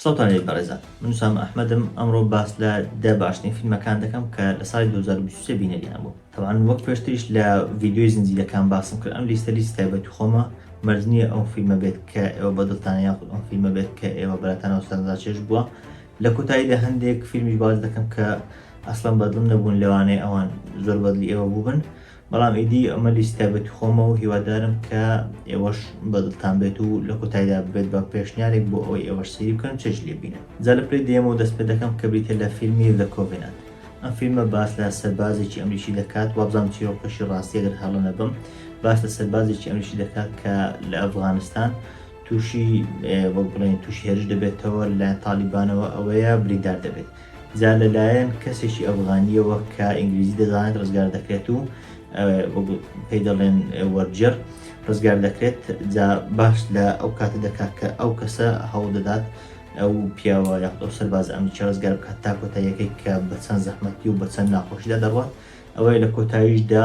سڵاوتان لێبێت بەڕێزان من ئوسامە ئەحمەدم ئەمڕۆ باس لە دە باشترین فیلمەکان دەکەم کە لە ساڵی 2023 بینەریان بوو تەبعەن وەک پێشتریش لە ڤیدیۆی زنجیرەکان باسم کرد ئەم لیستە لیست تایبەتی خۆمە مەرج نییە ئەو فیلمە بێت کە ئێوە بەدڵتانە یاخود ئەم فیلمە بێت کە ئێوە بەلاتانەوە سەرنجڕاکێش بووە لە کۆتاییدا هەندێک فیلمیش باس دەکەم کە ئەسڵەن بەدڵم نەبوون لەوانەیە ئەوان زۆر بەدڵی ئێوە بووبن بەڵام ئیدی ئەمە لیست تایبەتی خۆمە و هیوادارم کە ئێوەش بەدڵتان بێت و لە کۆتاییدا ببێت بە پێشنیارێک بۆ ئەوەی ئێوەش سەیری بکەن چێژ لێ بینن. جا لە پلەی دەیەمەوە دەست پێ دەکەم کە بریتیە لە فیلمی The Covenant. ئەم فیلمە باس لە سەربازێکی ئەمریکی دەکات، وابزانم چیرۆکەشی ڕاستیە گەر هەڵە نەبم، باس لە سەربازێکی ئەمریکی دەکات کە لە ئەفغانستان تووشی وەک بڵێن تووشی هێرش دەبێتەوە لەلایەن تاڵیبانەوە ئەوەیە بریندار دەبێت. جا لەلایەن کەسێکی ئەفغانییەوە کە ئینگلیزی دەزانێت ڕزگار دەکرێت و پێی دەڵێن وەرگێڕ ڕزگار دەکرێت جا باش لە ئەو کاتە دەکات کە ئەو کەسە هەوڵ دەدات ئەو پیاوە یاخود ئەو سەرباز ئەمریکی ڕزگار بکات تا کۆتاییەکەی کە بە چەند زەحمەتی و بە چەند ناخۆشیدا دەڕوات ئەوەیە لە کۆتاییشدا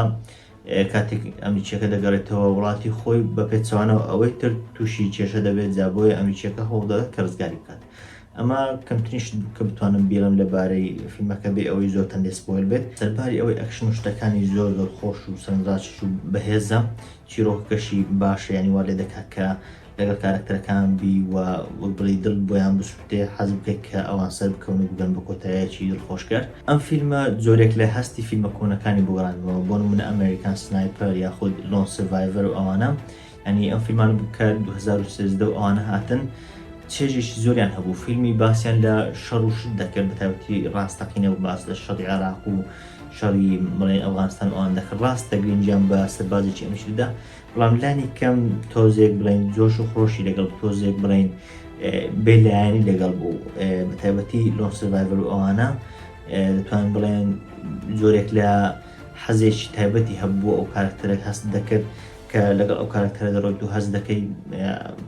کاتێک ئەمریکیەکە دەگەڕێتەوە وڵاتی خۆی بە پێچەوانەوە ئەوەی تر تووشی کێشە دەبێت جا بۆیە ئەمریکیەکە هەوڵدەدات کە ڕزگاری بکات ئەمە کەمترین شت بوو کە بتوانم بیڵێم لەبارەی فیلمەکە بێ ئەوەی زۆرتان لێ spoil بێت سەرباری ئەوەی ئەکشن و شتەکانی زۆر زۆر خۆش و سەرنجڕاکێش و بەهێزە چیرۆکەکەشی باشە یانی وا لێ دەکات کە لەگەڵ کارەکتەرەکان بی و وەک بڵێی دڵ بۆیان بسووتێ حەز بکەیت کە ئەوان سەر بکەون و بگەن بە کۆتاییەکی دڵخۆشکەر. ئەم فیلمە جۆرێک لە هەستی فیلمە کۆنەکانی بۆ گەڕاندمەوە بۆ نموونە American Sniper یاخود Lone Survivor و ئەوانە یانی ئەم فیلمانە بوو کە 2013 و ئەوانە هاتن چێژێکی زۆریان هەبوو فیلمی باسیان لە شەڕ و شت دەکرد بە تایبەتی ڕاستەقینە و باس لە شەڕی عێراق و شەڕی بڵێن ئەفغانستان ئەوان دەکرد ڕاستە گرنگیان بە سەربازێکی ئەمریکی دەدا بەڵام لانی کەم تۆزێک بڵێن جۆش و خرۆشی لەگەڵ تۆزێک بڵێن بێلایەنی لەگەڵ بوو بە تایبەتی Lone Survivor و ئەوانە دەتوان بڵێن جۆرێک لە حەزێکی تایبەتی هەبوو ئەو کارکتەرێک هەست دەکرد کە لەگەڵ ئەو کارکتەرە دەڕۆیت و هەست دەکەی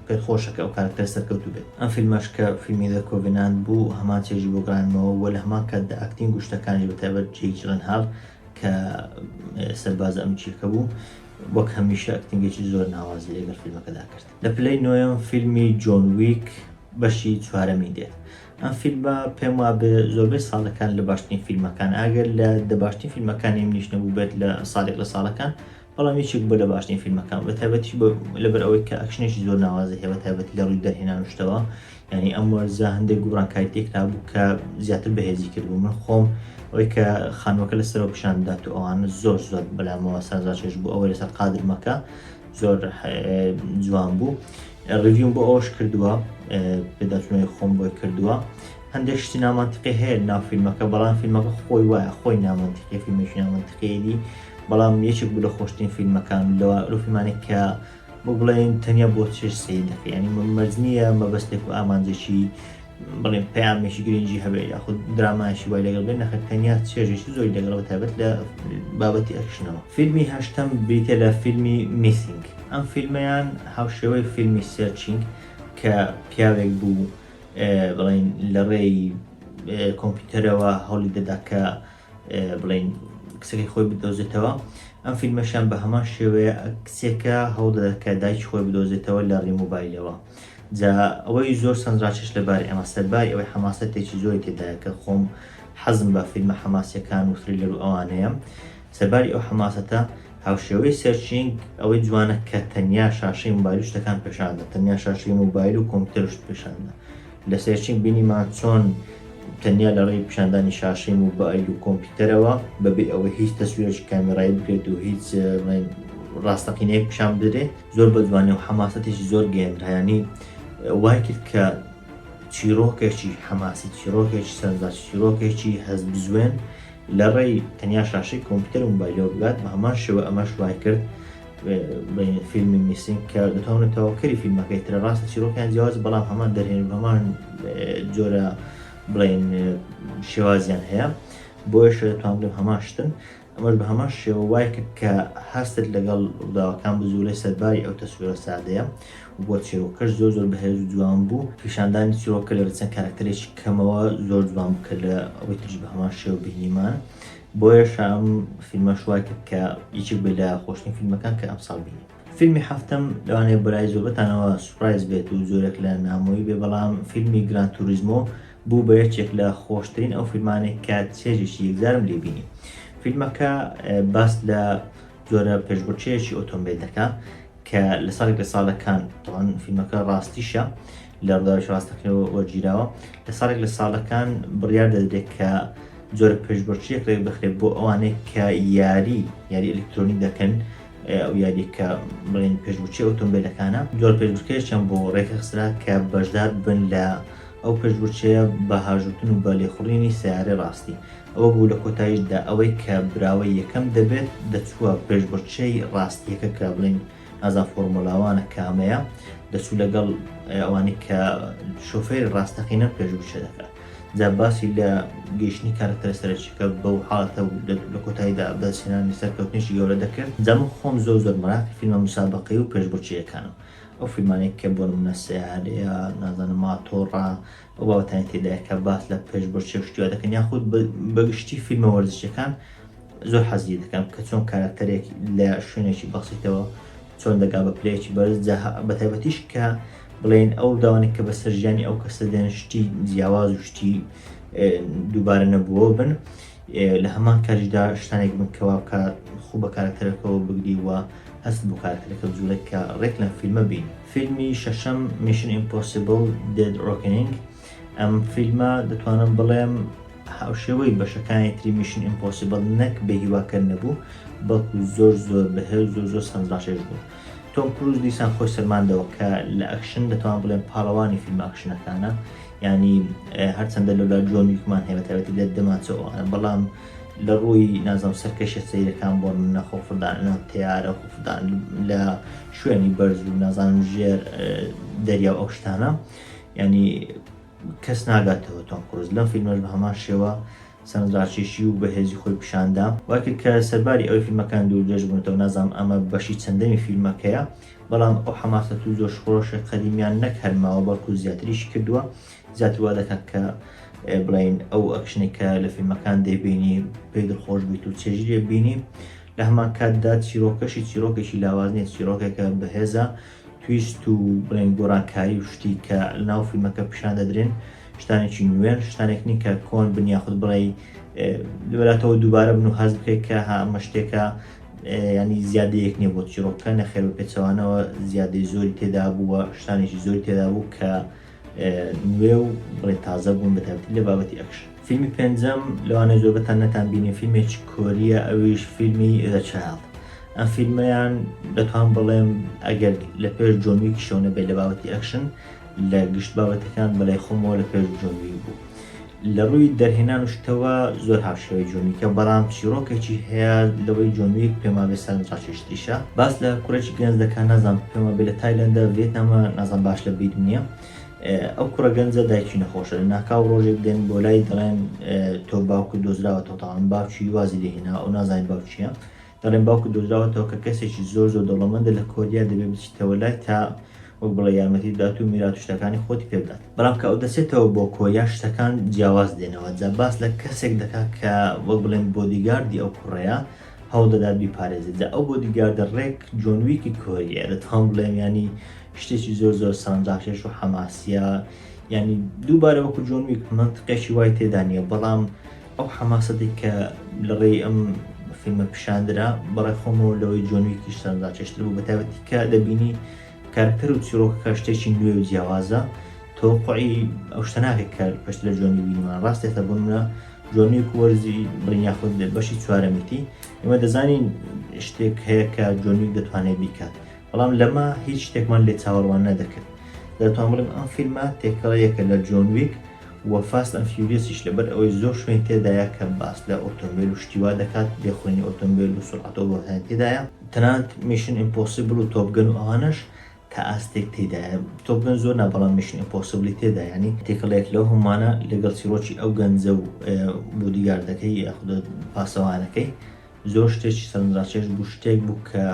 پێت خۆشە کە ئەو کارکتەر سەرکەوتوو بێت. ئەم فیلمەش کە فیلمی The Covenant بوو هەمان چێژی بۆ گەڕاندمەوە و لە هەمان کاتدا acting و شتەکانیش بە تایبەت جەیک جیلنهاڵ کە سەربازە ئەمریکییەکە بوو وەک هەمیشە acting ێکی زۆر ناوازەی لەگەڵ فیلمەکەدا کرد. لە پلەی نۆیەم فیلمی جۆن ویک بەشی چوارەمی دێت. ئەم فیلمە پێم وابێ زۆربەی ساڵەکان لە باشترین فیلمەکان ئەگەر لە دە باشترین فیلمەکانی منیش نەبووبێت لە ساڵێک لە ساڵەکان بەڵام یەکێک بووە لە باشترین فیلمەکان بە تایبەتی لەبەر ئەوەی کە ئەکشنێکی زۆر ناوازە هەیە بە تایبەتی لە ڕووی دەرهێنان و شتەوە یعنی ئەم وەرزە هەندێک گۆڕانکاری تێکرابوو کە زیاتر بەهێزی کردبوو من خۆم ئەوەی کە خانووەکە لەسەرەوە پیشان بدات و ئەوانە زۆر زۆر بەلامەوە سەرنجڕاکێش بوو ئەوەی لەسەر قادرمەکە زۆر جوان بوو review م بۆ ئەوش کردووە پێداچوونەوەی خۆم بۆی کردووە هەندێک شتی نامەنتیقی هەیە ناو فیلمەکە بەڵام فیلمەکە خۆی وایە خۆی نامەنتیقی فیلمێکی نامەنتیقیدی بەڵام یەکێک بوو لە خۆشترین فیلمەکان لەوە لەو فیلمانێک کە بۆ بڵێن تەنیا بۆ چێژ سەیر دەکەی یعنی مەرج نییە مەبەستێک و ئامانجێکی بڵێن پەیامێکی گرنگی هەبێ یاخود درامایشی وای لەگەڵ بێت نەخێر تەنیا چێژێکی زۆری لەگەڵ بە تایبەت لە بابەتی ئەکشنەوە فیلمی هەشتەم بریتە لە فیلمی Missing ئەم فیلمەیان هاوشێوەی فیلمی Searching کە پیاوێک بوو بڵێن لە ڕێی کۆمپیوتەرەوە هەوڵی دەدا کە بڵێین کچەکەی خۆی بدۆزێتەوە ئەم فیلمەشیان بە هەمان شێوەیە کچێکە هەوڵدەدات کە دایکی خۆی بدۆزێتەوە لە ڕێی مۆبایلەوە جا ئەوەی زۆر سەنجڕاکێش لەبارەی ئەمە سەرباری ئەوەی حەماسەتێکی زۆری تێدایە کە خۆم حەزم بە فیلمە حەماسیەکان و thriller و ئەوانەیە سەرباری ئەو حەماسەتە هاوشێوەی Searching ئەوەی جوانە کە تەنیا شاشەی مۆبایل و شتەکان پێشاندا تەنیا شاشەی مۆبایل و کۆمپیوتەر شت پێشاندا لە Searching بینیمان چۆن تەنیا لە ڕێی پیشاندانی شاشەی مۆبایل و کۆمپیوتەرەوە بەبێ ئەوەی هیچ تەسویرێکی کامێرایی بکرێت و هیچ ڕاستەقینەیەک پیشان بدرێت زۆر بە جوانی و حەماسەتێکی زۆر گەیەنرا یانی وای کرد کە چیرۆکێکی حەماسی چیرۆکێکی سەرنجڕاکێش چیرۆکێکی هەست بزوێن لە ڕێی تەنیا شاشەی کۆمپیوتەر و مۆبایلەوە بگات بە هەمان شێوە ئەمەش وای کرد فیلمی Missing کە دەتوانن تەواوکەری فیلمەکەی ترە ڕاستە چیرۆکیان جیاواز بەڵام هەمان دەرهێن و هەمان جۆرە بڵێن شێوازیان هەیە بۆیەش دەتوان بڵێم هەمان شتن ئەمەش بە هەمان شێوە وای کرد کە هەستت لەگەڵ ڕووداوەکان بجوڵێ سەرباری ئەو تەسویرە سادەیە و بۆ چیرۆکەش زۆر زۆر بەهێز و جوان بوو پیشاندانی چیرۆکە لە چەند کارکتەرێکی کەمەوە زۆر جوان بوو کە لە ئەوەی تریش بە هەمان شێوە بینیمان بۆیەش ئەم فیلمەش وای کرد کە یەکێک بێت لە خۆشترین فیلمەکان کە ئەمساڵ بینیم. فیلمی حەفتەم لەوانەیە بەلای زۆربەتانەوە surprise بێت و جۆرێک لە نامۆیی بێ، بەڵام فیلمی Gran Turismo بوو بە یەکێک لە خۆشترین ئەو فیلمانەی کە چێژێکی یەکجارم لێ بینی. فیلمەکە باس لە جۆرە پێشبڕکێیەکی ئۆتۆمبیل دەکا کە لە ساڵێک لە ساڵەکان تەوان فیلمەکە ڕاستیشە لە ڕووداوێکی ڕاستەقینەوە وەرگیراوە لە ساڵێک لە ساڵەکان بڕیار دەدرێت کە جۆرە پێشبڕکێیەک ڕێک بخرێت بۆ ئەوانەی کە یاری یاری ئەلکترۆنی دەکەن ئەو یاریە کە بڵێن پێشبڕکێ ئۆتۆمبیلەکانە جۆر پێشبڕکێیان بۆ ڕێکخسرا کە بەشدار بن لە ئەو پێشبڕکێیە بە هاژوتن و بە لێخوڕینی سەیارەی ڕاستی. ئەوە بوو لە کۆتاییشدا ئەوەی کە براوەی یەکەم دەبێت دەچووە پێشبڕکێی ڕاستییەکە کە بڵێین نازانم Formula One ە کامەیە دەچوو لەگەڵ ئەوانەی کە شۆفێری ڕاستەقینەن پێشبڕکێ دەکات. جا باسی لە گەیشتنی کارەکتەرە سەرەکیەکە بەو حاڵەتە و لە کۆتاییدا بەدەستهێنانی سەرکەوتنێکی گەورە دەکرد. جا من خۆم زۆر زۆر مەراقی فیلمە مسابەقەیی و پێشبڕکێیەکانم. ئەو فیلمانەی کە بۆ نمونە سەیارەیە نازانم ماتۆڕە ئەو بابەتانی تێدایە کە باس لە پێشبڕکێ و شتی وا دەکەن یاخود بەگشتی فیلمە وەرزشیەکان زۆر حەزی دەکەم کە چۆن کارکتەرێک لە شوێنێکی بەسیتەوە چۆن دەگا بە پلەیەکی بەرز بە تایبەتیش کە بڵێن ئەو ڕووداوانەی کە بەسەر ژیانی ئەو کەسە دێن شتی جیاواز و شتی دووبارە نەبووە بن لە هەمان کاریشدا شتانێک بن کەوا بکە خۆ بە کارکتەرەکەەوە بگری و هەست بۆ کارکتەرەکە بجوڵێت کە ڕێک لەم فیلمە بین. فیلمی شەشەم Mission Impossible Dead Reckoning ئەم فیلمە دەتوانم بڵێم هاوشێوەی بەشەکانی تری Mission Impossible نەک بێ هیواکەر نەبوو بەڵکو زۆر زۆر بەهێز زۆر زۆر سەرنجڕاکێش بوو. تۆم کروز دیسان خۆی سەلماندەوە کە لە ئەکشن دەتوان بڵێم پاڵەوانی فیلمە ئەکشنەکانە ینی هەرچەندە لەولا جۆن ویکمان هەیە بەتایبەتی لە دەمانچە ئەوانە بەڵام لە ڕووی نازم سەرکەشە سەیرەکان بۆ منە خۆفڕدان ناو تەیارە خۆفڕدان لە شوێنی بەرز و نازانم ژێر دەریا و ئەو شتانە ینی کەس ناگاتەوە تۆم کروز لەم فیلمەش بە هەمان شێوە سەرنجڕاکێشی و بەهێزی خۆی پیشاندا وای کرد کە سەرباری ئەوەی فیلمەکان دوور درێژ بوونەتەوە نازانم ئەمە بەشی چەندەمی فیلمەکەیە بەڵام ئەو حەماسەت و جۆش خرۆشی قەدیمیان نەک هەر ماوە بەڵکو زیاتریشی کردووە زیاتر وا دەکات کە بڵین ئەو ئەکشنێک کە لە فیلمەکان دەیبینی پێی دڵخۆش بیت و چێژی لێ بینی لە هەمان کاتدا چیرۆکەشی چیرۆکێکی لاواز نییە چیرۆکێکە بەهێزە twist و بڵێن گۆڕانکاری و شتی کە لەناو فیلمەکە پیشان دەدرێن شتانێکی نوێن شتانێک نین کە کۆن بن یاخود بڵێ لەبەراتەوە دووبارە بن و هەست بکەیت کە ها ئەمە شتێکە ینی زیادەیەک نییە بۆ چیرۆکە نەخێر بە پێچەوانەوە زیادەی زۆری تێدا بووە شتانێکی زۆری تێدا بوو کە نوێ و بڵێ تازە بوون بە تایبەتی لە بابەتی ئەکشن. فیلمی پێنجەم لەوانەیە زۆربەتان نەتان بینی فیلمێکی کۆریە ئەویش فیلمی The Child ئەم فیلمەیان دەتوان بڵێم ئەگەر لە پێش جۆن ویکیشەوە نەبێت لە بابەتی ئەکشن لە گشت بابەتەکان بەلای خۆمەوە لە پێش جۆن ویک بوو لە ڕووی دەرهێنان و شتەوە زۆر هاوشێوەی جۆن ویکە بەڵام چیرۆکێکی هەیە لەوەی جۆن ویک پێم وابێ سەرنجڕاکێشتریشە باس لە کوڕێکی گەنج دەکات نازانم پێم وابێ لە تایلەندە ڤێتنامە نازانم باش لە بیرم نییە ئەو کوڕە گەنجە دایکی نەخۆشە لە ناکاو ڕۆژێک دێن بۆ لای دەڵێن تۆ باوکت دۆزراوەتەوە تاوان باوکی وازی لێ هێنا ئەو نازانین باوکیە دەڵێن باوکت دۆزراوەتەوە کە کەسێکی زۆر زۆر دەوڵەمەندە لە کۆریا دەبێ بچیتەوە لای تا وەک بڵێ یارمەتی بدات و میرات و شتەکانی خۆتی پێ بدات بەڵام کە ئەو دەچێتەوە بۆ کۆریا شتەکان جیاواز دێنەوە جا باس لە کەسێک دەکات کە وەک بڵێن bodyguard ی ئەو کوڕەیە هەوڵ دەدات بیپارێزێت جا ئەو bodyguard ە ڕێک جۆن ویکی کۆریە دەتوان بڵێم ینی شتێکی زۆر زۆر سەرنجڕاکێش و حەماسیە ینی دووبارە وەکو جۆن ویک مەنتقێکی وای تێدا نییە بەڵام ئەو حەماسەتی کە لە ڕێی ئەم فیلمە پیشاندرا بەڕای خۆمەوە لەوەی جۆن ویکیش سەرنجڕاکێشتر بوو بەتایبەتی کە دەبینی کارکتەر و چیرۆکەکە شتێکی نوێ و جیاوازە تەوەقوعی ئەو شتە ناکرێت کە پێشتر لە جۆن ویک بینیمان ڕاستێتە بۆ نمونە جۆن ویک وەرزی بڵین یاخود بەشی چوارەمیتی ئێمە دەزانین شتێک هەیە کە جۆن ویک دەتوانێت بیکات بەڵام لەمە هیچ شتێکمان لێ چاوەڕوان نەدەکرد دەتوان بڵێم ئەم فیلمە تێکەڵەیەکە لە جۆن ویک و Fast and Furious یش لەبەر ئەوەی زۆر شوێن تێدایە کە باس لە ئۆتۆمبیل و شتی وا دەکات لێخوڕینی ئۆتۆمبیل و سورعەت و بۆتانی تێدایە تەنانەت Mission Impossible و Top Gun و ئەوانەش تا ئاستێک تێدایە Top Gun زۆر نا بەڵام Mission Impossible ی تێدا ینی تێکەڵێک لەو هەمووانە لەگەڵ چیرۆکی ئەو گەنجە و bodyguard ەکەی یاخود پاسەوانەکەی زۆر شتێکی سەرنجڕاکێش بوو شتێک بوو کە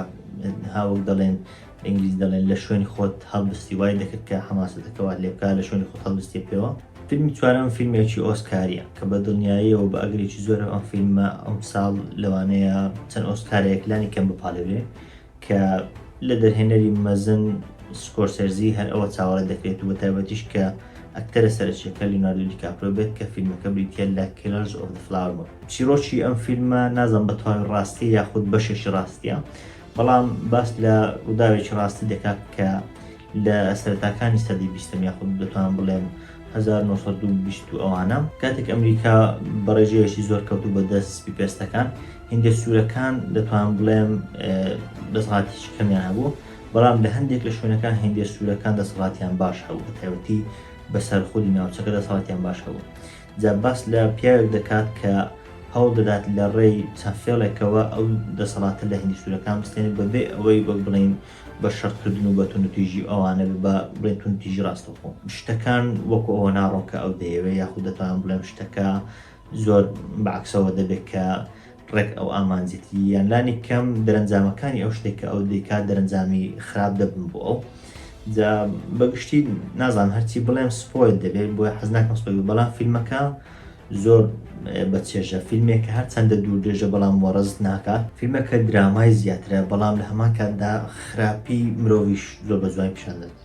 هاوەک دەڵێن ئینگلیز دەڵێن لە شوێنی خۆت هەڵبستی وای دەکرد کە حەماسەتەکە وات لێ بکات لە شوێنی خۆت هەڵبستی پێوە فیلمی چوارەم فیلمێکی ئۆسکاریە کە بە دڵنیاییەوە بە ئەگەرێکی زۆرەوە ئەم فیلمە ئەمساڵ لەوانەیە چەند ئۆسکارێک لانی کەم بپاڵێورێ کە لە دەرهێنەری مەزن سکۆرسێرزی هەر ئەوە چاوەڕێ دەکرێت و بەتایبەتیش کە ئەکتەرە سەرەکیەکە لیۆناردۆ دیکاپرۆ بێت کە فیلمەکە بریتیە لە Killers of the Flower Moon. چیرۆکی ئەم فیلمە نازانم بە تەواوی ڕاستیە یاخود بەشێکی ڕاستیە بەڵام باس لە ڕووداوێکی ڕاستی دەکات کە لە سەرەتاکانی سەدەی بیستەم یاخود دەتوانم بڵێم 1920 و ئەوانە کاتێک ئەمریکا بە ڕێژەیەکی زۆر کەوتوو بە دەست سپی پێستەکان هیندە سوورەکان دەتوانم بڵێم دەسەڵاتێکی کەمیان هەبوو بەڵام لە هەندێک لە شوێنەکان هیندە سوورەکان دەسەڵاتیان باش هەبوو بە تایبەتی بەسەر خودی ناوچەکە دەسەڵاتیان باش هەبوو جا باس لە پیاوێک دەکات کە هەوڵ دەدات لە ڕێی چەند فێڵێکەوە ئەو دەسەڵاتە لە هیندی سوورەکان بستێنێت بەبێ ئەوەی وەک بڵێین بە شەڕکردن و بە توندوتیژی ئەوانە بێ بە بڵێن توندوتیژی ڕاستەوخۆ شتەکان وەکو ئەوە ناڕۆن کە ئەو دەیەوێت یاخود دەتوانم بڵێم شتەکە زۆر بەعکسەوە دەبێت کە ڕێک ئەو ئامانجێتی یان لانی کەم دەرەنجامەکانی ئەو شتێک کە ئەو دەیکات دەرەنجامی خراپ دەبن بۆ ئەو جا بەگشتی نازانم هەرچی بڵێم spoil دەبێت بۆیە حەز ناکەم spoil بەڵام فیلمەکە زۆر بە چێژە فیلمێک کە هەرچەندە دوور درێژە بەڵام وەڕزت ناکات فیلمەکە درامای زیاترە بەڵام لە هەمان کاتدا خراپی مرۆڤیش زۆر بە جوانی پیشان دەدات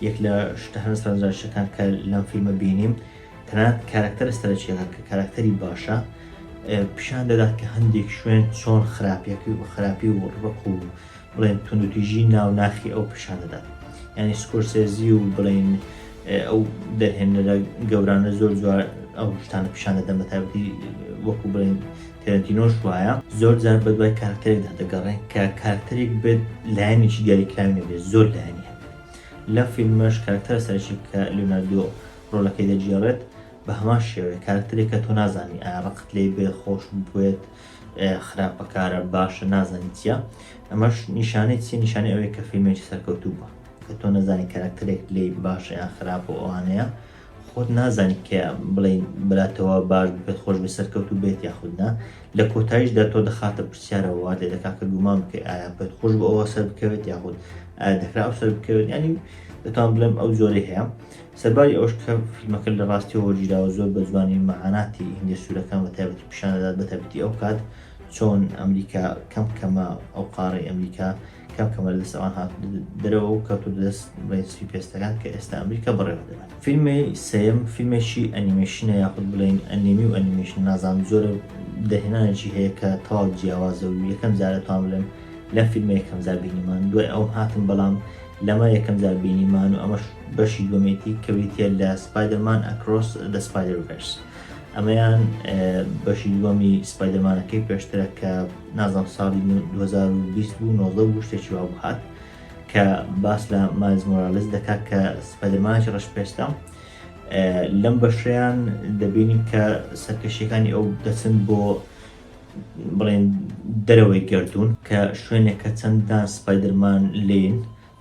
یەک لە شتە هەرە سەرنجڕاکێشەکان کە لەم فیلمە بینیم تەنانەت کارەکتەرە سەرەکیەکە کە کارەکتەری باشە پیشان دەدات کە هەندێک شوێن چۆن خراپیەکەی و خراپی و ڕق و بڵێن توندوتیژی ناو ناخی ئەو پیشان دەدات یعنی سکۆرسێزی و بڵێن ئەو دەرهێنەرە گەورانە زۆر جوار ئەو شتانە پیشان دەدەن بە تایبەتی وەکو بڵێن تەرەنتینۆش وایە زۆر جار بە دوای کارکتەرێکدا دەگەڕێن کە کارکتەرێک بێت لایەنێکی دیاریکراوی نەبێت زۆر لایەنی هەبێت لە فیلمەش کارکتەرە سەرەکی کە لیۆناردۆ ڕۆڵەکەی دەگێڕێت بە هەمان شێوەیە کارکتەرێک کە تۆ نازانی ئایا ڕقت لێی بێ خۆش بوێت خراپەکارە باشە نازانی چییە ئەمەش نیشانەی چیە نیشانەی ئەوەیە کە فیلمێکی سەرکەوتوو بووە کە تۆ نەزانی کارکتەرێک لێی باشە یان خراپ و ئەوانەیە خۆت نازانی کە بڵێن بلاتەوە باش بێت خۆش بێ سەرکەوتوو بێت یاخود نا لە کۆتاییشدا تۆ دەخاتە پرسیارەوە وات لێ دەکات کە گومان بکەی ئایا پێت خۆش بۆ ئەوە سەر بکەوێت یاخود ئایا دەکرا ئەو سەر بکەوێت ینی دەتوان بڵێم ئەو جۆرەی هەیە سەرباری ئەوەش کە فیلمەکە لە ڕاستیەوە وەرگیراوە زۆر بە جوانی مەعاناتی هیندێ سوورەکان بە تایبەتی پیشان دەدات بە تایبەتی ئەو کات چۆن ئەمریکا کەم کەمە ئەو قاڕەی ئەمریکا کەم کەمە لە دەست ئەوان هات دەرەوە و کەوتە دەست بڵێن سپی پێستەکان کە ئێستا ئەمریکا بەڕێوە دەبەن. فیلمی سێیەم فیلمێکی ئەنیمەیشنە یاخود بڵێین ئەنیمی و ئەنیمەیشن نازانم جۆرە دەرهێنانێکی هەیە کە تەواو جیاوازە و یەکەم جارە توان بڵێم لەم فیلمە یەکەم جار بینیمان دوای ئەوم هاتن بەڵام لەمە یەکەم جار بینیمان و ئەمەش بەشی دووەمێتی کە بریتیە لە Spider-Man Across the Spider-Verse ئەمەیان بەشی دووەمی سپایدەرمانەکەی پێشترە کە نازانم ساڵی 2020 بوو 19 بوو شتێکی وا بوو هات کە باس لە مایلز مۆرالس دەکات کە سپایدەرمانێکی ڕەشپێستە لەم بەشیان دەبینین کە سەرکەشیەکانی ئەو دەچن بۆ بڵێن دەرەوەی گەردوون کە شوێنێکە چەندان سپایدەرمان لین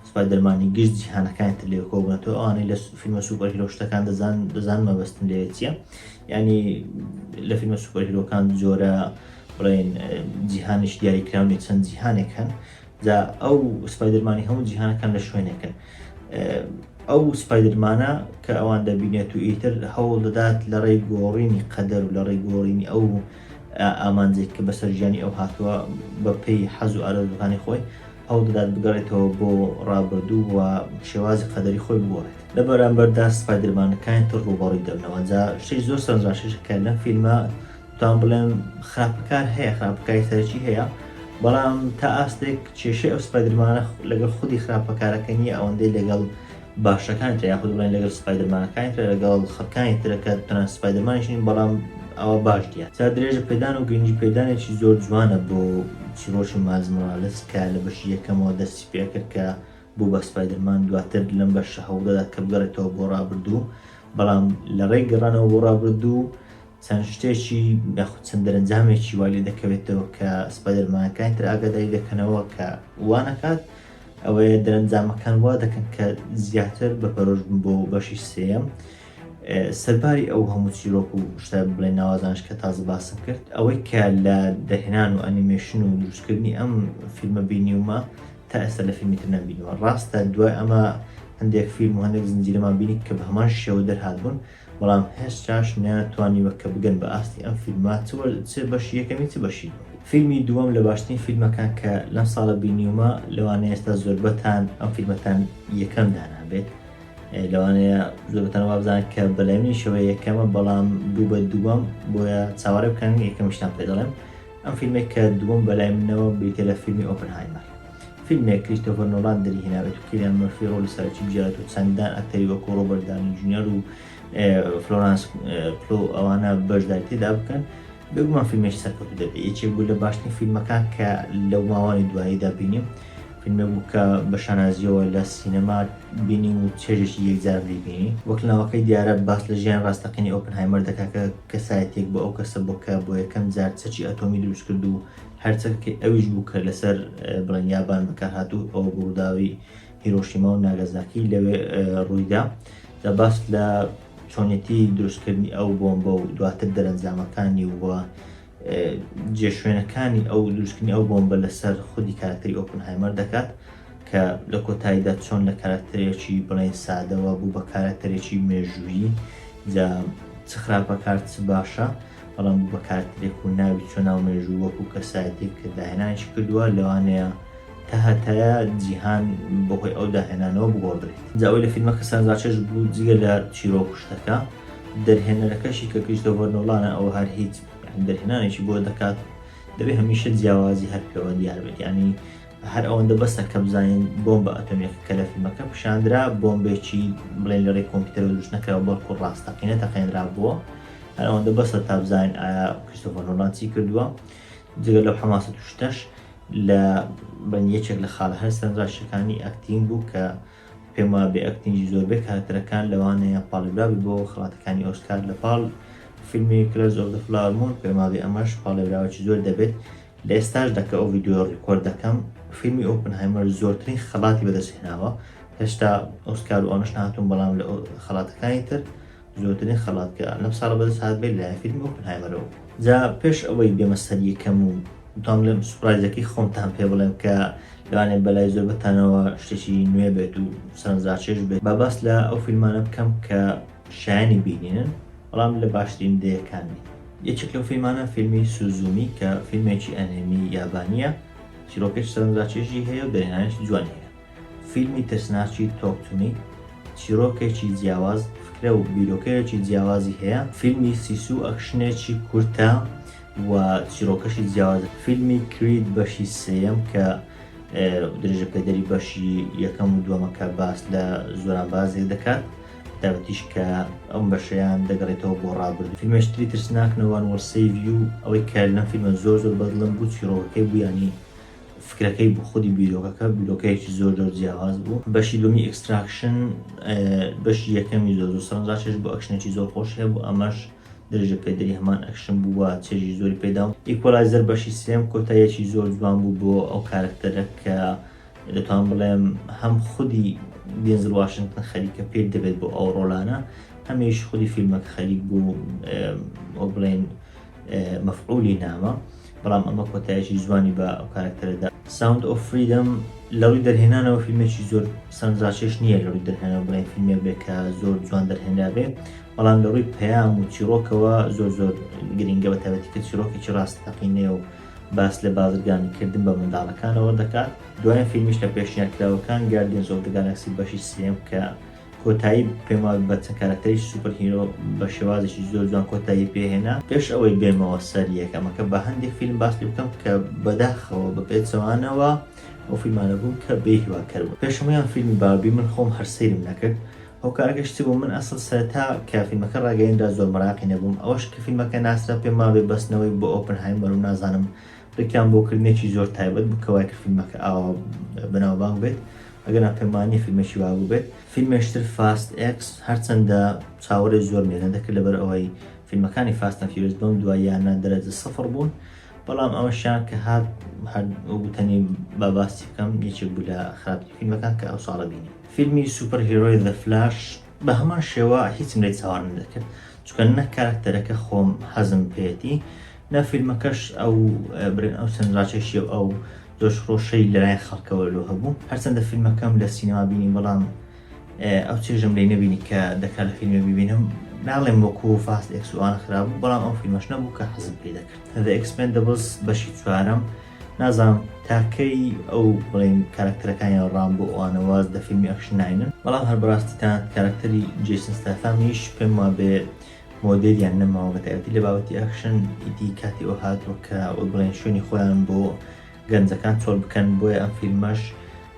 سپایدەرمانی گشت جیهانەکانی تر لێ کۆبوونەتەوە ئەوانەی لە فیلمە superhero شتەکان دەزان دەزان مەبەستم لێ چییە ینی لە فیلمە superhero کان جۆرە بڵێن جیهانیش دیاریکراونی چەند جیهانێک هەن جا ئەو سپایدەرمانی هەموو جیهانەکان لە شوێنێکن ئەو سپایدرمانە کە ئەوان دەبینێت و ئیتر هەوڵ دەدات لە ڕێی گۆڕینی قەدەر و لە ڕێی گۆڕینی ئەو ئامانجێک کە بەسەر ژیانی ئەو هاتووە بە پێی حەز و ئارەزووەکانی خۆی هەوڵ دەدات بگەڕێتەوە بۆ ڕابردوو و شێوازی قەدەری خۆی بگۆڕێت لە بەرامبەردا سپایدرمانەکانی تر ڕووبەڕووی دەبنەوە جا شتێکی زۆر سەرنجڕاکێشە کە لەم فیلمە دەتوانم بڵێم خراپەکار هەیە خراپەکاری سەرەکی هەیە بەڵام تا ئاستێک کێشەی ئەو سپایدرمانە لەگەڵ خودی خراپەکارەکە نییە ئەوەندەی لەگەڵ باشەکانی تر یاخود بڵێن لەگەڵ سپایدرمانەکانی تر لەگەڵ خەڵکانی ترە کە تەنها سپایدرمانیش نین بەڵام ئەوە باش دیار جا درێژە پێدان و گرنگی پێدانێکی زۆر جوانە بۆ چیرۆکی مایلز مۆرالس کە لە بەشی یەکەمەوە دەستی پێکرد کە بوو بە سپایدرمان دواتر لەم بەشە هەوڵدەدات کە بگەڕێتەوە بۆ ڕابردوو بەڵام لە ڕێی گەڕانەوە بۆ ڕابردوو چەند شتێکی یاخود چەند دەرەنجامێکی وای لێ دەکەوێتەوە کە سپایدەرمانەکانی تر ئاگاداری دەکەنەوە کە وا نەکات ئەوەیە دەرەنجامەکان وا دەکەن کە زیاتر بە پەرۆش بن بۆ بەشی سێیەم سەرباری ئەو هەموو چیرۆک و شتە بڵێ ناوازانش کە تازە باسم کرد ئەوەی کە لە دەرهێنان و ئەنیمێشن و دروستکردنی ئەم فیلمە بینیومە تا ئێستا لە فیلمی تر نەمبینیوە ڕاستە دوای ئەمە هەندێک فیلم و هەندێک زنجیرەمان بینی کە بە هەمان شێوە دەرهات بوون بەڵام هێشتاش نەیانتوانیوە کە بگەن بە ئاستی ئەم فیلمە چ بەشی یەکەمی چ بەشی دووەم. فیلمی دووەم لە باشترین فیلمەکان کە لەم ساڵە بینیومە، لەوانەیە ئێستا زۆربەتان ئەم فیلمەتان یەکەم دانابێت، لەوانەیە زۆربەتان وابزانن کە بەلای منیشەوە یەکەمە، بەڵام بوو بە دووەم، بۆیە چاوەڕێ بکەن یەکەمیشتان پێ دەڵێم. ئەم فیلمێک کە دووەم بەلای منەوە بریتیە لە فیلمی ئۆپنهایمەر. فیلمێک کریستۆفەر نۆڵان دەریهێنابێت و کیلیان مەرفی ڕۆڵی سەرەکی بگێڕێت و چەندان ئەکتەری وەکو ڕۆبەرت داونی جونیەر و فلۆرانس پلۆ ئەوانە بەشداری تێدا بکەن، بێگومان فیلمێکی سەرکەوتوو دەبێت. یەکێک بوو لە باشترین فیلمەکان کە لەو ماوەی دواییدا بینیم. فیلمێک بوو کە بە شانازییەوە لە سینەما بینیم و چێژێکی یەکجارم لێی بینی. وەک ناوەکەی دیارە باس لە ژیانی ڕاستەقینەی ئۆپنهایمەر دەکات کە کەسایەتییەک بوو ئەو کەسە بوو کە بۆ یەکەم جار چەکی ئەتۆمی دروست کرد و هەر چەکەکەی ئەویش بوو کە لەسەر بڵێن یابان بەکارهات و ئەوە بوو ڕووداوی هیرۆشیما و ناگازاکی لەوێ ڕوویدا. جا باس لە چۆنیەتی دروستکردنی ئەو بۆمبە و دواتر دەرەنجامەکانی و جێشوێنەکانی ئەو دروستکردنی ئەو بۆمبە لەسەر خودی کارکتەری ئۆپنهایمەر دەکات کە لە کۆتاییدا چۆن لە کارکتەرێکی بڵێن سادەوە بوو بە کارکتەرێکی مێژوویی جا چ خراپەکار چ باشە بەڵام بوو بە کارکتەرێک و ناوی چۆ ناو مێژوو وەکو کەسایەتێک کە داهێنانێکی کردووە لەوانەیە تا هەتایە جیهان بەهۆی ئەو داهێنانەوە بگۆڕدرێت. جا ئەوەی لە فیلمەکە سەرنجڕاکێش بوو جگە لە چیرۆک و شتەکە، دەرهێنەرەکەشی کە کریستۆفەر نۆڵانە ئەوە هەر هیچ یانی دەرهێنانێکی بۆ دەکات دەبێ هەمیشە جیاوازی هەر پێوە دیار بێت یانی هەر ئەوەندە بەسە کە بزانین بۆمبە ئەتۆمیەکە کە لە فیلمەکە پیشاندرا بۆمبێکی بڵێن لە ڕێی کۆمپیوتەرەوە دروست نەکراوە بەڵکو ڕاستەقینە تەقێنرا بووە هەر ئەوەندە بەسە تا بزانین ئایا کریستۆفەر نۆڵان چی کردووە جگە لەو حەماسەت و شتەش لە بن یەکێک لە خاڵە هەر سەرنجڕاکێشەکانی acting بوو کە پێم وابێ acting ی زۆربەی کارەکتەرەکان لەوانەیە پاڵێوراوی بۆ خەڵاتەکانی ئۆسکار لە پاڵ فیلمی Killers of the Flower Moon پێم وابێ ئەمەش پاڵێوراوێکی زۆر دەبێت لە ئێستاشدا کە ئەو ڤیدیۆ record دەکەم فیلمی ئۆپنهایمەر زۆرترین خەڵاتی بەدەستهێناوە هێشتا ئۆسکار و ئەوانەش نهاتوون بەڵام لە خەڵاتەکانی تر زۆرترین خەڵات کە لەم ساڵە بەدەست هات بێت لەلایەن فیلمی ئۆپنهایمەرەوە بوو. جا پێش ئەوەی بێمە سەر یەکەم و تام بڵێم surprise ەکەی خۆمتان پێ بڵێم کە لەوانەیە بەلای زۆربەتانەوە شتێکی نوێ بێت و سەرنجڕاکێش بێت با باس لە ئەو فیلمانە بکەم کە شایانی بینینن بەڵام لە باشترین دەیەکان نین. یەکێک لەو فیلمانە فیلمی سوزومی کە فیلمێکی ئەنێمی یابانییە چیرۆکێکی سەرنجڕاکێشی هەیە و دەرهێنانێکی جوانی هەیە. فیلمی ترسناکی Talk to Me چیرۆکێکی جیاواز، فکرە و بیرۆکەیەکی جیاوازی هەیە. فیلمی سیسو ئەکشنێکی کورتە و چیرۆکەشی جیاوازە. فیلمی کرید بەشی سێیەم کە درێژەپێدەری بەشی یەکەم و دووەمە کە باس لە زۆرانبازێک دەکات، بەتایبەتیش کە ئەم بەشەیان دەگەڕێتەوە بۆ ڕابردوو. فیلمێکی تری ترسناک No One Will Save You ئەوەی کە لەم فیلمە زۆر زۆر بەدڵم بوو چیرۆکەکەی بوو یانی فکرەکەی بوو خودی بیرۆکەکە بیرۆکەیەکی زۆر زۆر جیاواز بوو بەشی دومی Extraction بەشی یەکەمی زۆر زۆر سەرنجڕاکێش بوو ئەکشنێکی زۆر خۆش هەبوو ئەمەش درێژە پێدەری هەمان ئەکشن بوو و چێژی زۆری پێدا و Equalizer بەشی سێم کۆتاییەکی زۆر جوان بوو بۆ ئەو کارکتەرە کە دەتوان بڵێم هەم خودی دێنزل واشنگتن خەریکە پێ دەبێت بۆ ئەو ڕۆلانە هەمیش خودی فیلمەکە خەریک بوو وەک بڵێن مەفعولی نامە بەڵام ئەمە کۆتایەکی جوانی بە ئەو کارەکتەرە دا. Sound of Freedom لە ڕووی دەرهێنانەوە فیلمێکی زۆر سەرنجڕاکێش نییە لە ڕووی دەرهێنانەوە بڵێین فیلمێک بێ کە زۆر جوان دەرهێنرابێ بەڵام لە ڕووی پەیام و چیرۆکەوە زۆر زۆر گرنگە بە تایبەتی کە چیرۆکێکی ڕاستەقینەیە و باس لە بازرگانیکردن بە منداڵەکانەوە دەکات دوایین فیلمیش لە پێشنیارکراوەکان Guardians of the Galaxy بەشی سێیەم کە کۆتایی پێم وابێ بە چەند کارەکتەری superhero بە شێوازێکی زۆر جوان کۆتایی پێهێنا. پێش ئەوەی بێمەوە سەر یەکەمەکە با هەندێک فیلم باس لێ بکەم کە بەداخەوە بە پێچەوانەوە ئەو فیلمانە بوون کە بێ هیواکەر بوون. پێش هەموویان فیلمی باربی من خۆم هەر سەیرم نەکرد هۆکارەکەش چ بوو من ئەسڵ سەرەتا کە فیلمەکە ڕاگەیەنرا زۆر مەراقی نەبووم ئەوەش کە فیلمەکە ناسرا پێم وابێ بەستنەوەی بۆ ئۆپنهایمەر و نازانم ڕیکلام بۆ کردنێکی زۆر تایبەت بوو کە وای کرد فیلمەکە ئاوا بەناوبانگ بێت ئەگەرنا پێم وا نییە فیلمێکی وا بووبێت. فیلمێش تر Fast X هەرچەندە چاوەڕێی زۆرم لێ نەدەکرد لەبەر ئەوەی فیلمەکانی Fast and Furious بەم دواییانە دەرەجە سفر بوون بەڵام ئەمەشیان کە هات هەر وتەنی با باسی بکەم یەکێک بوو لە خراپترین فیلمەکان کە ئەو ساڵە بینیم. فیلمی superhero ی The Flash بە هەمان شێوە هیچم لێ چاوەڕێ نەدەکرد چونکە نە کارەکتەرەکە خۆم حەزم پێیەتی نە فیلمەکەش ئەو برێن ئەو سەرنجڕاکێشی و ئەو جۆش خرۆشەی لەلایەن خەڵکەوە لۆ هەبوو هەرچەندە فیلمەکەم لە سینەما بینی بەڵام ئەو چێژم لێی نەبینی کە دەکرا لە فیلمێک ببینم. ناڵێم وەکو Fast X و ئەوانە خراپ بوو بەڵام ئەو فیلمەش نەبوو کە حەزم پێی دەکرد. The Expendables بەشی چوارەم نازانم تاکەی ئەو بڵێن کارکتەرەکانیان ڕامبۆ ئەوانە واز لە فیلمی ئەکشن ناینن بەڵام هەر بەڕاستی تەنانەت کارکتەری جەیسن ستاثامیش پێم وابێ مۆدێلیان نەماوە بە تایبەتی لە بابەتی ئەکشن ئیدی کاتی ئەو هاتووە کە وەک بڵێن شوێنی خۆیان بۆ گەنجەکان چۆڵ بکەن بۆیە ئەم فیلمەش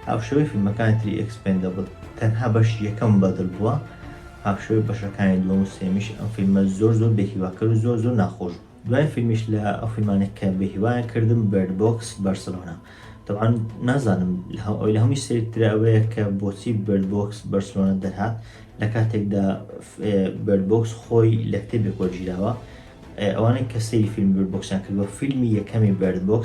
هاوشێوەی فیلمەکانی تری Expendables تەنها بەشی یەکەم بەدڵ بووە هاوشێوەی بەشەکانی دووەم و سێمیش ئەم فیلمە زۆر زۆر بێهیواکەر و زۆر زۆر ناخۆش بوو. دوای فیلمیش لە ئەو فیلمانەی کە بێهیوایان کردم Bird Box Barcelona تەبعەن نازانم ئەوەی لە هەمووی سەیرترە ئەوەیە کە بۆچی Bird Box Barcelona دەرهات لە کاتێکدا Bird Box خۆی لە کتێبێک وەرگیراوە ئەوانەی کە سەیری فیلمی Bird Box یان کردووە فیلمی یەکەمی Bird Box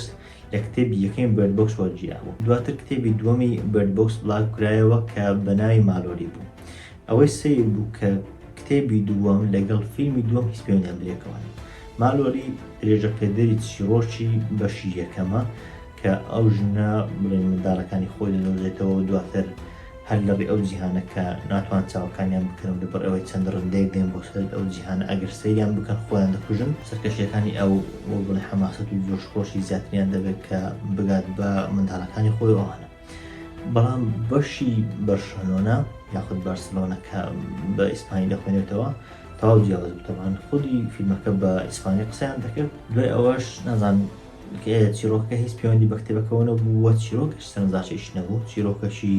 لە کتێبی یەکەمی Bird Box وەرگیرابوو دواتر کتێبی دووەمی Bird Box بڵاو کرایەوە کە بە ناوی مالۆری بوو ئەوەی سەیر بوو کە کتێبی دووەم لەگەڵ فیلمی دووەم هیچ پەیوەندیان بەیەکەوە نییە. مالۆری درێژەپێدەری چیڕۆکی بەشی یەکەمە کە ئەو ژنە بڵێن منداڵەکانی خۆی دەدۆزێتەوە و دواتر هەر لە ڕێی ئەو جیهانە کە ناتوان چاوەکانیان بکەن و لەبەر ئەوەی چەند دڕندەیەک دێن بۆ سەر ئەو جیهانە ئەگەر سەیریان بکەن خۆیان دەکوژن سەرکەشیەکانی ئەو وەک بڵێ حەماسەت و جۆشخۆشی زیاتریان دەبێت کە بگات بە منداڵەکانی خۆی و ئەوانە. بەڵام بەشی بەرشەلۆنە یاخود بارسلۆنە کە بە ئیسپانی دەخوێنێتەوە تەواو جیاواز بوو تەبعەن خودی فیلمەکە بە ئیسپانی قسەیان دەکرد دوای ئەوەش نازان چیرۆکەکە هیچ پەیوەندی بە کتێبەکەەوە نەبوو وە چیرۆکەش سەرنجڕاکێش نەبوو چیرۆکەشی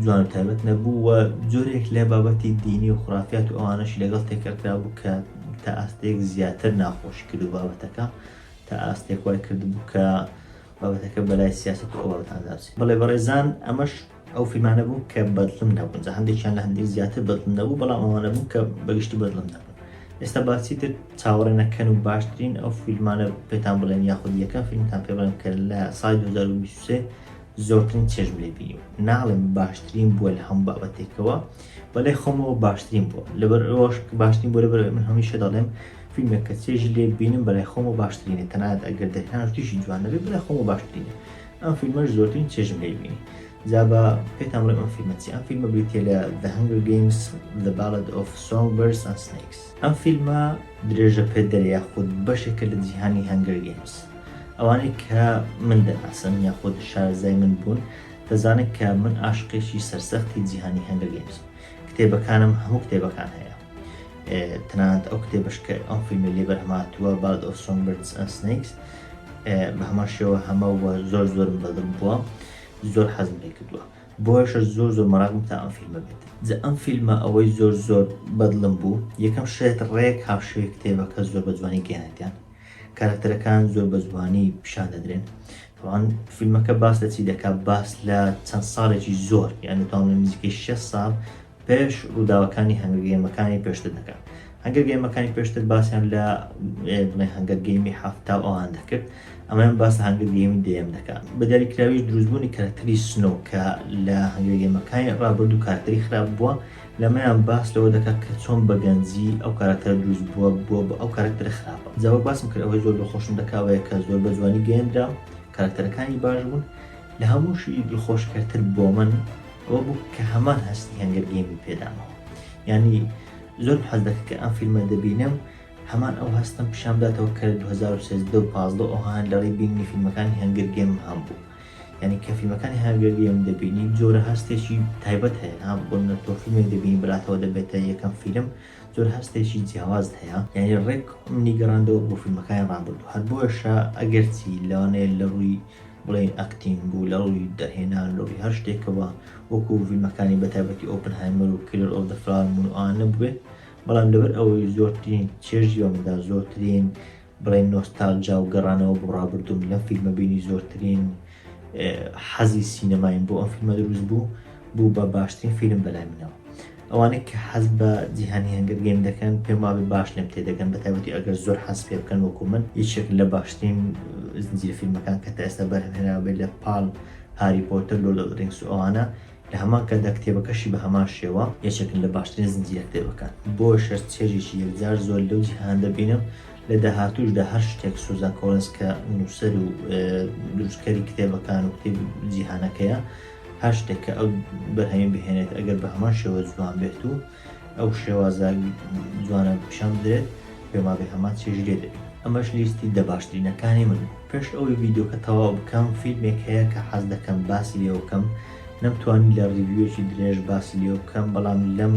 جوان و تایبەت نەبوو و جۆرێک لە بابەتی دینی و خرافات و ئەوانەشی لەگەڵ تێکەڵکرا بوو کە تا ئاستێک زیاتر ناخۆشی کرد و بابەتەکە تا ئاستێک وای کردبوو کە بابەتەکە بەلای سیاسەت و ئەو بابەتاندا بچێت. بەڵێ بەڕێزان ئەمەش ئەو فیلمانە بوون کە بەدڵم نەبوون جا هەندێکیان لە هەندێک زیاتر بەدڵم نەبوو بەڵام ئەوانە بوون کە بەگشتی بەدڵم نەبوون ئێستا با چیتر چاوەڕێ نەکەن و باشترین ئەو فیلمانە پێتان بڵێن یاخود یەکەم فیلمتان پێ بڵێم کە لە ساڵی 2023 زۆرترین چێژم لێ بینی ناڵێم باشترین بووە لە هەموو بابەتێکەوە بەلای خۆمەوە باشترین بووە لەبەر ئەوەش باشترین بووە لەبەر من هەمیشە دەڵێم فیلمێک کە چێژی لێ ببینم بەلای خۆمەوە باشترینە تەنانەت ئەگەر دەرهێنان و شتیشی جوان نەبێت بەلای خۆمەوە باشترینە ئەم فیلمەش زۆرترین چێژم لێ بینی جا بە پێتان بڵێم ئەم فیلمە چی ئەم فیلمە بریتیە لە The Hunger Games The Ballad of Songbirds and Snakes ئەم فیلمە درێژە پێدەرە یاخود بەشێکە لە جیهانی Hunger Games ئەوانەی کە من دەناسن یاخود شارەزای من بوون دەزانن کە من عاشقێکی سەرسەختی جیهانی Hunger Games کتێبەکانم هەموو کتێبەکان هەیە تەنانەت ئەو کتێبەش کە ئەم فیلمە لێ بەرهەماتووە Ballad of Songbirds and Snakes بە هەمان شێوە هەمە و زۆر زۆرم بەدڵ بووە زۆر حەزم لێ کردووە بۆیەشە زۆر زۆر مەراقم تا ئەم فیلمە بێت جا ئەم فیلمە ئەوەی زۆر زۆر بەدڵم بوو یەکەم شێت ڕێک هاوشێوەی کتێبەکە زۆر بە جوانی گەیاندیان کارەکتەرەکان زۆر بە جوانی پیشان دەدرێن تەوان فیلمەکە باس لە چی دەکات باس لە چەند ساڵێکی زۆر یان دەتوانم نزیکەی 6 ساڵ پێش ڕووداوەکانی Hunger Game ەکانی پێشتر دەکات Hunger Game ەکانی پێشتر باسیان لە بڵێ Hunger Game ی حەفتا و ئەوان دەکرد ئەمەیان باس لە Hunger Game ی دەیەم دەکات بە دیاریکراویش دروستبوونی کارکتەری سنۆ کە لە Hunger Game ەکانی ڕابردوو کارکتەری خراپ بووە لەمەیان باس لەوە دەکات کە چۆن بە گەنجی ئەو کارکتەرە دروست بووە بووە بە ئەو کارکتەرە خراپە جا وەک باسم کرد ئەوەی زۆر دڵخۆشم دەکا ئەوەیە کە زۆر بە جوانی گەیەندرا کارکتەرەکانی باش بوون لە هەمووشی دڵخۆشکەرتر بۆ من ئەوە بوو کە هەمان هەستی Hunger Game ی پێدامەوە یعنی زۆر حەز دەکرد کە ئەم فیلمە دەبینم هەمان ئەو هەستم پیشان بداتەوە کە 2013 و 15 ئەوهان لەڕێی بینینی فیلمەکانی Hunger Game هەم بوو یعنی کە فیلمەکانی Hunger Game دەبینی جۆرە هەستێکی تایبەت هەیە ها بۆ نمونە تۆ فیلمێک دەبینی بەلاتەوە دەبێتە یەکەم فیلم جۆرە هەستێکی جیاواز هەیە یعنی ڕێک منی گەڕاندەوە بۆ فیلمەکانی ڕابردوو هەر بۆیەشە ئەگەرچی لەوانەیە لە ڕووی بڵێین acting و لە ڕووی دەرهێنان لە ڕووی هەر شتێکەوە وەکو فیلمەکانی بەتایبەتی Oppenheimer و Killer of the Flower Moon ئەوانە نەبووێت بەڵام لەبەر ئەوەی زۆرترین چێژی بەمدا زۆرترین بڵێن نۆستالجا و گەڕانەوە بۆ ڕابردووم لەم فیلمە بینی زۆرترین حەزی سینەمایم بۆ ئەم فیلمە دروست بوو بوو بە باشترین فیلم بەلای منەوە ئەوانەی کە حەز بە جیهانی Hunger Game دەکەن پێم وابێ باش لێم تێدەگەن بە تایبەتی ئەگەر زۆر حەز پێ بکەن وەکو من یەکێک لە باشترین زنجیرە فیلمەکان کە تا ئێستا بەرهەمهێنراوە لە پاڵ Harry Potter Lord of Rings و ئەوانە لە هەمان کاتدا کتێبەکەشی بە هەمان شێوە یەکێکن لە باشترین زنجیرە کتێبەکان بۆیەشە چێژێکی یەکجار زۆر لەو جیهان دەبینم لە داهاتووشدا هەر شتێک سوزان کۆڵنز کە نووسەر و دروستکەری کتێبەکان و کتێب جیهانەکەیە هەر شتێک کە ئەو بەرهەمی بهێنێت ئەگەر بە هەمان شێوە جوان بێت و ئەو شێوازە جوانە پیشان بدرێت پێم وابێ هەمان چێژی لێ دەبینن. ئەمەش لیستی دە باشترینەکانی من بوو. پێش ئەوەی ڤیدیۆکە تەواو بکەم فیلمێک هەیە کە حەز دەکەم باسی لێوە بکەم نەمتوانی لە review ێکی درێژ باسی لێوە بکەم بەڵام لەم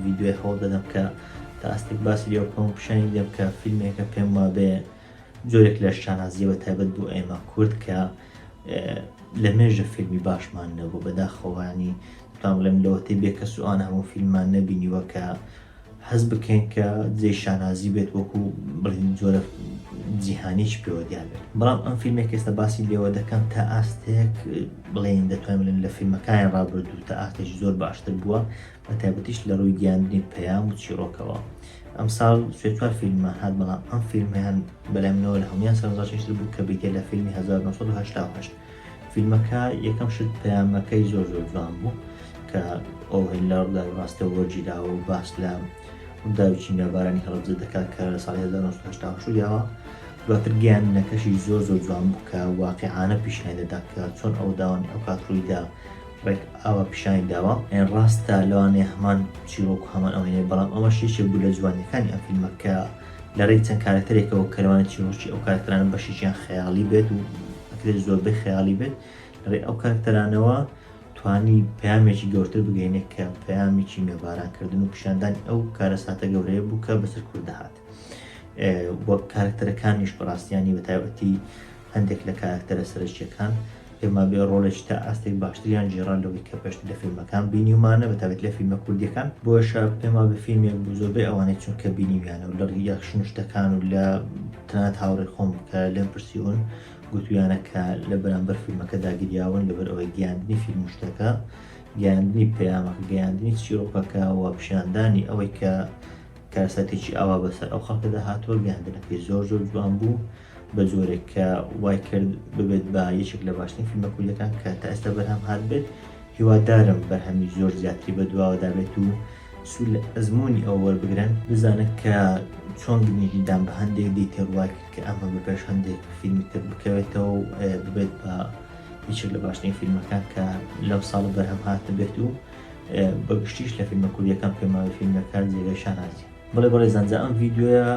ڤیدیۆی هەوڵ دەدەم کە تا ئاستێک باسی لێوە بکەم و پیشانی بدەم کە فیلمێکە پێم وابێ جۆرێک لە شانازیە بە تایبەت بۆ ئێمە کورد کە لە مێژە فیلمی باشمان نەبوو بەداخەوانی دەتوان بڵێم لەوەتەی بێکەس و ئەوانە هەموو فیلممان نەبینیوە کە هەست بکەین کە جێی شانازی بێت وەکو بڵین جۆرە جیهانیش پێوە دیار بێت بەڵام ئەم فیلمێک ئێستا باسی لێوە دەکەم تا ئاستێک بڵێن دەتوانین بڵێن لە فیلمەکانی ڕابردوو تا ئاستێکی زۆر باشتر بووە بە تایبەتیش لە ڕووی گەیاندنی پەیام و چیڕۆکەوە ئەمساڵ سێ چوار فیلممان هات بەڵام ئەم فیلمەیان بەلای منەوە لە هەمویان سەرنجڕاکێشتر بوو کە بریتیە لە فیلمی 1988 فیلمەکە یەکەم شت پەیامەکەی زۆر زۆر جوان بوو کە ئەو لە ڕووداوی ڕاستەوە وەرگیراوە و باس لە ڕووداوی کیمیابارانی هەڵەبجە دەکات کە لە ساڵی 1988 ڕوویداوە دواتر گەیاندنەکەشی زۆر زۆر جوان بوو کە واقیعانە پیشانی دەدا کە چۆن ئەو داوانی ئەو کات ڕوویدا ڕێک ئاوا پیشانی داوە یان ڕاستە لەوانەیە هەمان چیرۆک و هەمان ئەوەی نەبێت بەڵام ئەمەش یەکێک بوو لە جوانیەکانی ئەم فیلمە کە لە ڕێی چەند کارەکتەرێکەوە کە لەوانەیە چیرۆکی ئەو کارەکتەرانە بەشێکیان خەیاڵی بێت و ئەکرێت زۆربەی خەیاڵی بێت لە ڕێی ئەو کارەکتەرانەوە توانی پەیامێکی گەورتر بگەینێت کە پەیامی کیمیابارانکردن و پیشاندانی ئەو کارەساتە گەورەیە بوو کە بەسەر کورد دەهات وەک کارکتەرەکانیش بەڕاستیانی بە تایبەتی هەندێک لە کارکتەرە سەرەکیەکان پێما بێ ڕۆڵێکی تا ئاستێک باشتریان گێڕا لەوەی کە پێشتر لە فیلمەکان بینیومانە بە تایبەت لە فیلمە کوردیەکان بۆیەشە پێما بێ فیلمێک بوو زۆربەی ئەوانەی چونکە بینیویانە و لە reaction و شتەکان و لە تەنانەت هاوڕێی خۆم کە لێم پرسیون گوتویانە کە لە بەرامبەر فیلمەکەدا گریاون لەبەر ئەوەی گەیاندنی فیلم و شتەکە گەیاندنی پەیامەکە گەیاندنی چیرۆکەکە و پیشاندانی ئەوەی کە کارەساتێکی ئاوا بەسەر ئەو خەڵکەدا هاتووە گەیاندنەکەی زۆر زۆر جوان بوو بە جۆرێک کە وای کرد ببێت بە یەکێک لە باشترین فیلمە کوردیەکان کە تا ئێستا بەرهەم هات بێت هیوادارم بەرهەمی زۆر زیاتری بەدواوەدا بێت و سوود لە ئەزمموی ئەو وەربگرن بزانن کە چۆن گرنگیدان بە هەندێک detail وای کرد کە ئەمە بە پێش هەندێک فیلمی تر بکەوێتەوە و ببێت بە یەکێک لە باشترین فیلمەکان کە لەم ساڵە بەرهەم هاتبێت و بە گشتیش لە فیلمە کوردیەکان پێماوی فیلمەکە جێگەی شانازیە بەڵێ بەڕێزان جا ئەم ڤیدیۆیە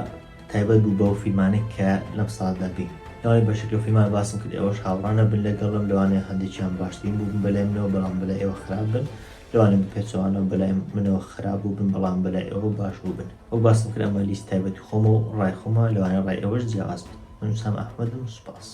تایبەت بوو بەو فیلمانەی کە لەم ساڵدا بین لەوانەیە بەشێک لەو فیلمانە باسم کرد ئێوەش هاوڕا نەبن لەگەڵم لەوانەیە هەندێکیان باشترین بووبن بەلای منەوە بەڵام بەلای ئێوە خراپ بن لەوانەیە بە پێچەوانەوە بەلای منەوە خراپ بووبن بەڵام بەلای ئێوە باش بووبن وەک باسم کرد ئەمە لیست تایبەتی خۆمە و ڕای خۆمە لەوانەیە ڕای ئێوەش جیاواز بێت من وسام ئەحمەدم سوپاس.